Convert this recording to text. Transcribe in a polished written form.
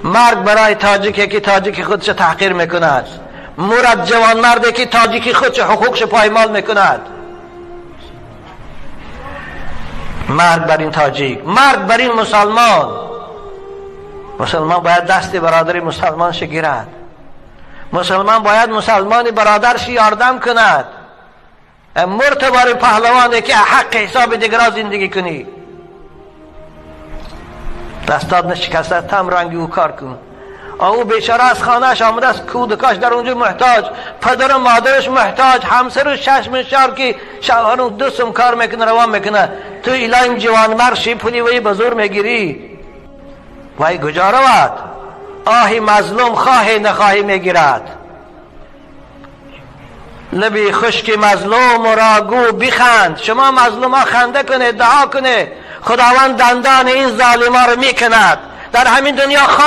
مرگ برای تاجیکی که تاجیک خودش تحقیر میکند. مرد جوان مردی که تاجیکی خودش حقوقش پایمال میکند. مرگ بر این تاجیک، مرگ بر این مسلمان. مسلمان باید دست برادر مسلمانش گیرد. مسلمان باید مسلمان برادرش یاردم کند. مرد بر پهلوانه که حق حساب دیگران زندگی کنی. دستات نشکسته تم رنگی او کار کن. او بیچاره از خانهش آمده است، کودکاش در اونجا محتاج، پدر و مادرش محتاج، همسرش چشم شار که شوهرون دوستم کار میکنه روان میکنه. تو ایلایم جوان مرشی پولی وی به زور میگیری. وای کجا رود؟ آهی مظلوم خواهی نخواهی میگیرد. لبی خشک مظلوم را گو بخند. شما مظلوم ها خنده کنه، دعا کنه، خداوند دندان این ظالما رو میکند. در همین دنیا خواه